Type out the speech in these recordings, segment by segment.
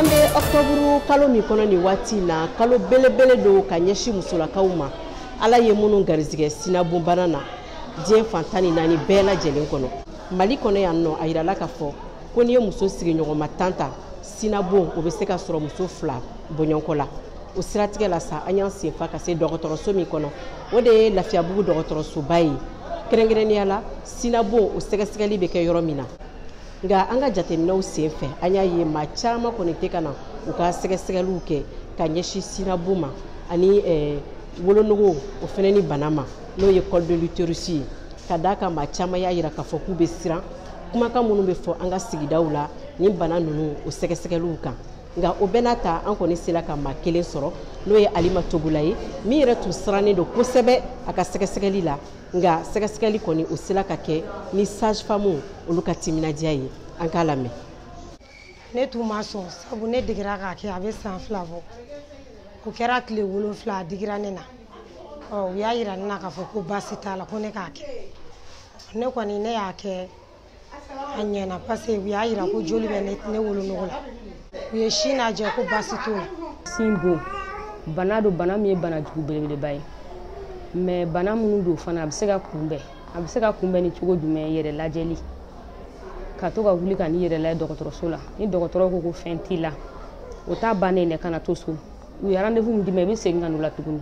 An bɛ octobre kalo min kɔnɔ nin waati in na, kalo belebele don ka ɲɛsin musolakaw ma, Ala ye minnu garijɛgɛ sinabonbana na diɲɛ fan 14 bɛɛ lajɛlen kɔnɔ. Mali kɔnɔ yan nɔ, a yirala k'a fɔ ko n'i ye muso sigiɲɔgɔnma 10 ta, sinabon o bɛ se ka sɔrɔ muso 2 bɔɲɔgɔnko la. O siratigɛ la sa, an y'an senfa ka se dɔgɔtɔrɔso min kɔnɔ, o de ye Lafiyabugu dɔgɔtɔrɔsoba ye, kɛrɛnkɛrɛnnenya la sinabon o sɛgɛsɛgɛli bɛ kɛ yɔrɔ min na. Nka an ka jateminɛw sen fɛ, an y'a ye maa caman kɔni tɛ ka na u ka sɛgɛsɛgɛliw kɛ ka ɲɛsin sinabon ma ani wolonugu o fana ni bana ma, n'o ye col de l'utérus ye. Ka d'a kan, maa caman y'a jira k'a fɔ k'u bɛ siran kumakan minnu bɛ fɔ an ka sigidaw la nin bana ninnu o sɛgɛsɛgɛliw kan. Nka o bɛɛ n'a ta, an kɔni sera ka maa kelen sɔrɔ, n'o ye Alima Togola ye, min yɛrɛ tun sirannen don kosɛbɛ a ka sɛgɛsɛgɛli la. Nka sɛgɛsɛgɛli kɔni o sera ka kɛ ni sage femme olu ka timinadiya ye. An k'a lamɛn. Ne tun ma sɔn, sabu ne digira k'a kɛ a bɛ san 2 bɔ. O kɛra tile 7, a digira ne na. Ɔ, u y'a yira ne na k'a fɔ ko baasi t'a la, ko ne k'a kɛ. Ne kɔni, ne y'a kɛ, a ɲɛna, parce que u y'a yira ko joli bɛ ne wolonugu la. U ye sin lajɛ, ko baasi t'o la. Sin bon bana don, bana min ye bana jugu belebeleba ye. Mais bana minnu don fana, a bɛ se ka kunbɛn. A bɛ se ka kunbɛn ni cogo jumɛn? Yɛrɛ lajɛli, ka to ka wuli ka n'i yɛrɛ lajɛ dɔgɔtɔrɔso la. Ni dɔgɔtɔrɔ ko ko fɛn t'i la, o t'a bannen dɛ, kana to so. U ye rendez-vous min d'i ma, i bɛ segin ka n'o la tuguni.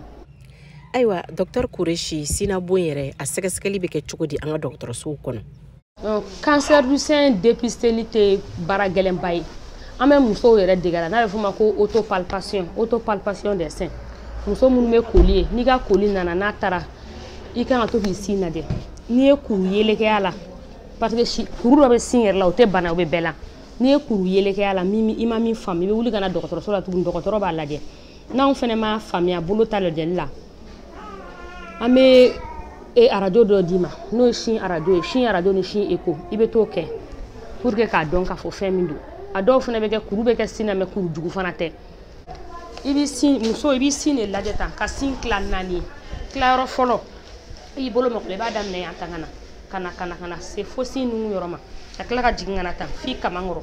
Ayiwa, docteur Kureshi, sinabon yɛrɛ a sɛgɛsɛgɛli bɛ kɛ cogo di an ka dɔgɔtɔrɔsow kɔnɔ? Cancer du sein dépisteli tɛ baara gɛlɛnba ye. An bɛ musow yɛrɛ dege a la, n'a bɛ f'o ma ko autopalpation, autopalpation des seins. Muso minnu bɛ koli ye, n'i ka koli nana n'a taara, i kan ka to k'i sin lajɛ n'i ye kuru yelekɛya la, parce que kuru dɔ bɛ sin yɛrɛ la, o tɛ bana, o bɛ bɛɛ la. N'i ye kuru yelekɛya la min i ma min faamu, i bɛ wuli ka na dɔgɔtɔrɔso la tuguni, dɔgɔtɔrɔ b'a lajɛ. N'anw fana ma faamuya bolo ta lajɛli la, an bɛ arajo dɔ d'i ma, n'o ye sin arajo ye, sin arajo ni sin écho. I bɛ t'o kɛ pour que k'a dɔn k'a fɔ fɛn min don. A dɔw fana bɛ kɛ kuru bɛ kɛ sin na, mais kuru jugu fana tɛ. I b'i sin, muso, i b'i sin de lajɛ tan, ka sin tila 4 ye. Tilayɔrɔ fɔlɔ, i b'i bolo mɔgɔ, i b'a daminɛ yan tan, ka na ka na ka na ka na se fo sin nunnu yɔrɔ ma, ka tila ka jigin ka na tan f'i kaman kɔrɔ.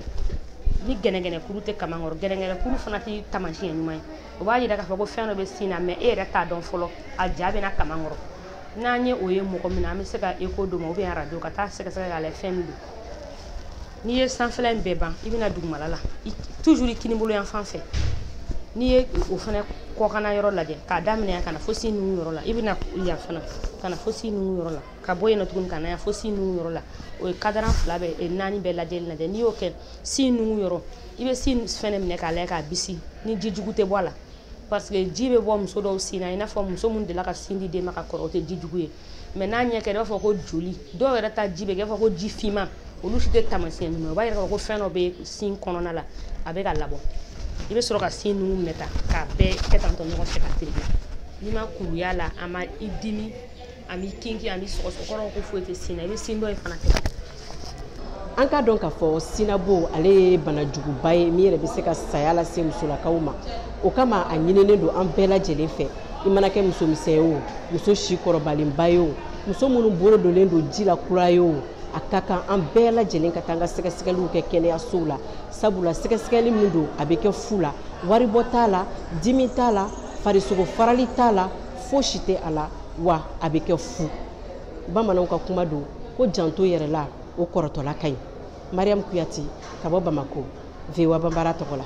Ni gɛnɛgɛnɛ kuru tɛ kaman kɔrɔ, gɛnɛgɛnɛ kuru fana tɛ taamasiyɛn ɲuman ye. O b'a yira k'a fɔ ko fɛn dɔ bɛ sin na, mais e yɛrɛ t'a dɔn fɔlɔ, a ja bɛ na kaman kɔrɔ. N'an ye o ye mɔgɔ min na, an bɛ se ka écho d'o ma ou bien radio, ka taa sɛgɛsɛgɛ k'a lajɛ fɛn min don. N'i ye sanfɛla in bɛɛ ban, i bɛna dugumala la, toujours i kinibolo yan fan fɛ. N'i ye o fana kɔkanna yɔrɔ lajɛ, k'a daminɛ yan ka na fo sin nunnu yɔrɔ la, i bɛna yan fana ka na fo sin nunnu yɔrɔ la, ka bɔ yen nɔ tuguni ka na yan fo sin nunnu yɔrɔ la. O ye cadran 2 bɛɛ, 4 bɛɛ lajɛli lajɛ. N'i y'o kɛ sin nunnu yɔrɔ, i bɛ sin fɛnɛ minɛ k'a lajɛ k'a bisi ni ji jugu tɛ bɔ a la, parce que ji bɛ bɔ muso dɔw sin na, i n'a fɔ muso minnu delila ka sin di den ma ka kɔrɔ, o tɛ ji jugu ye, mais n'a ɲɛ kɛra i b'a fɔ ko joli. Dɔw yɛrɛ ta ji bɛ kɛ i b'a fɔ ko ji finman, olu si tɛ taamasiyɛn ɲuman ye. O b'a yira k'a fɔ ko fɛn dɔ bɛ sin kɔnɔna la, a bɛ ka labɔ. I bɛ sɔrɔ ka sin nunnu minɛ tan k'a bɛɛ kɛ tan tɔ ɲɔgɔn fɛ ka tereke. N'i ma kuruya la, a ma i dimi, a m'i kinkin, a m'i sɔgɔsɔgɔ, kɔrɔ ko foyi tɛ sin na. I bɛ sin dɔ in fana kɛ. An k'a dɔn k'a fɔ sinabo ale ye bana juguba ye min yɛrɛ bɛ se ka saya lase musolakaw ma. O kama, a ɲininen don an bɛɛ lajɛlen fɛ, i mana kɛ musomisɛn ye o, muso si kɔrɔbalenba ye o, muso minnu bolo donnen don ji la kura ye o, a ka kan an bɛɛ lajɛlen ka taa an ka sɛgɛsɛgɛliw kɛ kɛnɛyasow la. Sabula sɛgɛsɛgɛli min don, a bɛ kɛ fu la, waribɔ t'a la, dimi t'a la, farisogo farali t'a la, fosi tɛ a la, wa a bɛ kɛ fu. Bamananw ka kuma don ko janto yɛrɛ la, o kɔrɔtɔla ka ɲi. Mariam Kuyate ka bɔ Bamako, VOA Banbara tɔgɔ la.